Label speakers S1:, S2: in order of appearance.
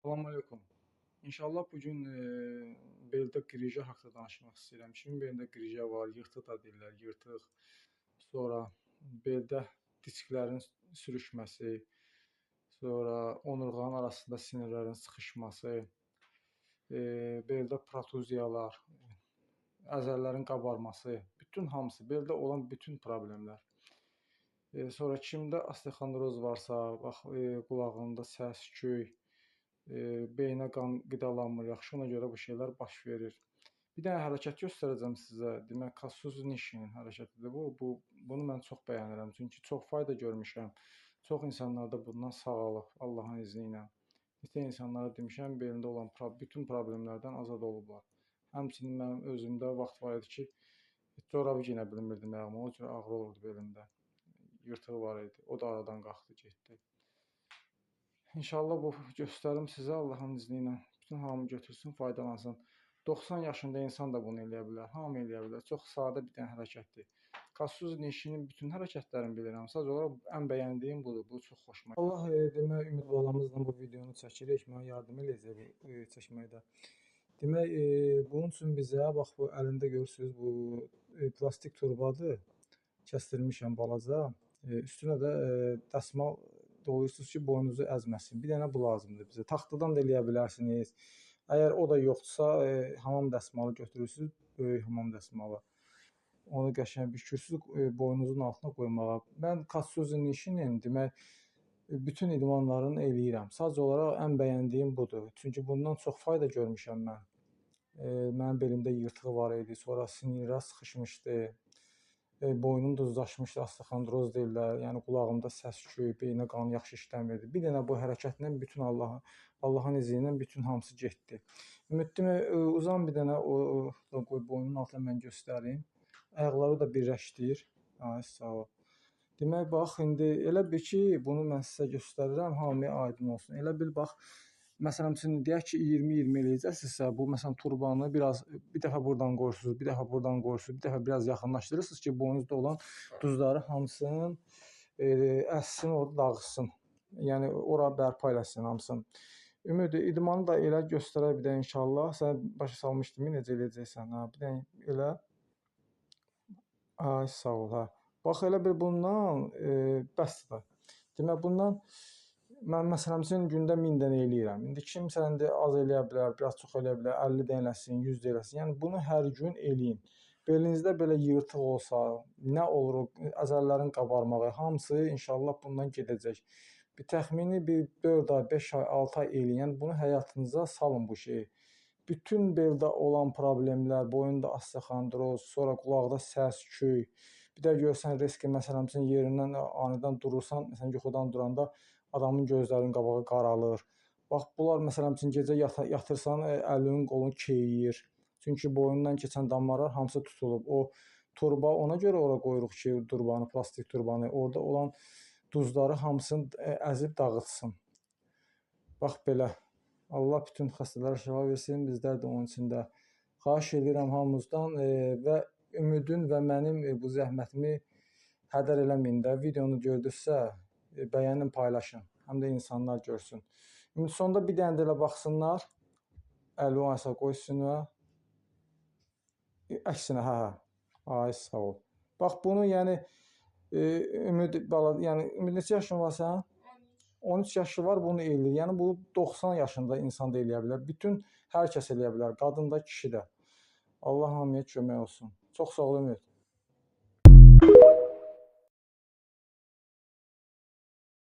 S1: Salam əleykum. İnşallah bu gün beldə qrija haqqında danışmaq istəyirəm. Kimin belində qrija var, yırtıq da deyirlər, yırtıq. Sonra beldə disklərin sürüşməsi, sonra onurğanın arasında sinirlərin sıxışması, beldə protuziyalar, əzələlərin qabarması, bütün hamısı, beldə olan bütün problemlər. Sonra kimdə osteoxondroz varsa, bax qulağında səs, küy, beynə qan qidalanmır yaxşı, ona görə bu şeylər baş verir. Bir dənə hərəkət göstərəcəm sizə. Demək, Kassuz Nişinin hərəkətidir bu. Bunu mən çox bəyənirəm, çünki çox fayda görmüşəm. Çox insanlar da bundan sağalıb Allahın izni ilə. Neçə insanlara demişəm, belində olan bütün problemlərdən azad olublar. Həmçinin mənim özümdə vaxt var idi ki, corabı geyinə bilmirdim ayağıma, o cür ağrı olurdu belimdə. Yırtığı var idi. O da aradan qalxdı, getdi. İnşallah bu göstərim sizə Allahın izni ilə bütün hamı götürsün, faydalansın. 90 yaşında insan da bunu eləyə bilər, hamı eləyə bilər. Çox sadə bir dənə hərəkətdir. Kassuz Nişinin bütün hərəkətlərini bilirəm. Sadəcə olaraq ən bəyəndiyim budur. Bu çox xoşuma gəldi. Allah demək, Ümid balamızla bu videonu çəkirik. Mənə yardım eləyəcək bu çəkməkdə. Demək, bunun üçün bizə bax bu əlində görürsünüz, bu plastik turbadır. Kəsdirmişəm balaca. Üstünə də dəsmal dolayırsınız ki, boynunuzu əzməsin. Bir dənə bu lazımdır bizə. Taxtadan da eləyə bilərsiniz. Əgər o da yoxdursa, hamam dəsmalı götürürsünüz, böyük hamam dəsmalı. Onu qəşəng bükürsünüz, boynunuzun altına qoymağa. Mən Kassuz Nişinin demək, bütün idmanlarını eləyirəm. Sadəcə olaraq ən bəyəndiyim budur. Çünki bundan çox fayda görmüşəm mən. Mənim belimdə yırtığı var idi, sonra sinirlər sıxışmışdı. Boynum duzlaşmışdı, osteoxondroz deyirlər. Yəni qulağımda səs küy, beynə qan yaxşı işləmirdi. Bir dənə bu hərəkətlə bütün Allahın izni ilə bütün hamısı getdi. Ümid demək, uzan bir dənə o qoy boynunun altına mən göstərim. Ayaqları da birləşdir. Ay, sağ ol. Demək, bax, indi elə bil ki, bunu mən sizə göstərirəm, hamıya aydın olsun. Elə bil, bax, məsələn üçün deyək ki, 20-20 eləyəcəksinizsə, bu məsələn turbanı biraz bir dəfə buradan qoyursunuz, bir dəfə buradan qoyursunuz, bir dəfə biraz yaxınlaşdırırsınız ki, boynuzda olan duzları hamısını əssin, orada dağıtsın. Yəni ora bərpa eləsin hamısını. Ümid, idmanı da elə göstərək bir də inşallah. Sən başa salmışdın necə eləyəcəksən? Ha, bir dənə elə. Ay, sağ ol, hə. Bax, elə bir bundan bəsdir. Demək, bundan mən məsələn üçün gündə 1000 dənə eləyirəm. İndi kimsə indi az eləyə bilər, biraz çox eləyə bilər, 50 dənə eləsin, 100 dənə eləsin. Yəni bunu hər gün eləyin. Belinizdə belə yırtıq olsa, nə olur, o əzələlərin qabarmağı, hamısı inşallah bundan gedəcək. Bir təxmini bir 4 ay, 5 ay, 6 ay eləyin. Yəni bunu həyatınıza salın bu şeyi. Bütün beldə olan problemlər, boyunda osteoxondroz, sonra qulaqda səs, küy. Bir də görsən riski, məsələn üçün yerindən anidən durursan, məsələn yuxudan duranda adamın gözlərinin qabağı qaralır. Bax, bunlar məsələn üçün gecə yatırsan, əlin, qolun keyiyir. Çünki boyundan keçən damarlar hamısı tutulub. O turba ona görə ora qoyuruq ki, turbanı, plastik turbanı, orada olan duzları hamısını əzib dağıtsın. Bax belə. Allah bütün xəstələrə şəfa versin, bizlər də onun içində. Xahiş edirəm hamımızdan və Ümidin və mənim bu zəhmətimi hədər eləməyin də. Videonu gördünüzsə, bəyənin, paylaşın. Həm də insanlar görsün. Ümid, sonda bir dənə də elə baxsınlar. Əli o qoy üstünə. Əksinə, hə, hə. Ay, sağ ol. Bax, bunu yəni Ümid, bala, yəni Ümid, neçə yaşın var sənin? 13 yaşı var, bunu eləyir. Yəni bu 90 yaşında insan da eləyə bilər. Bütün hər kəs eləyə bilər. Qadın da, kişi də. Allah hamıya kömək olsun. Çox sağ ol Ümid.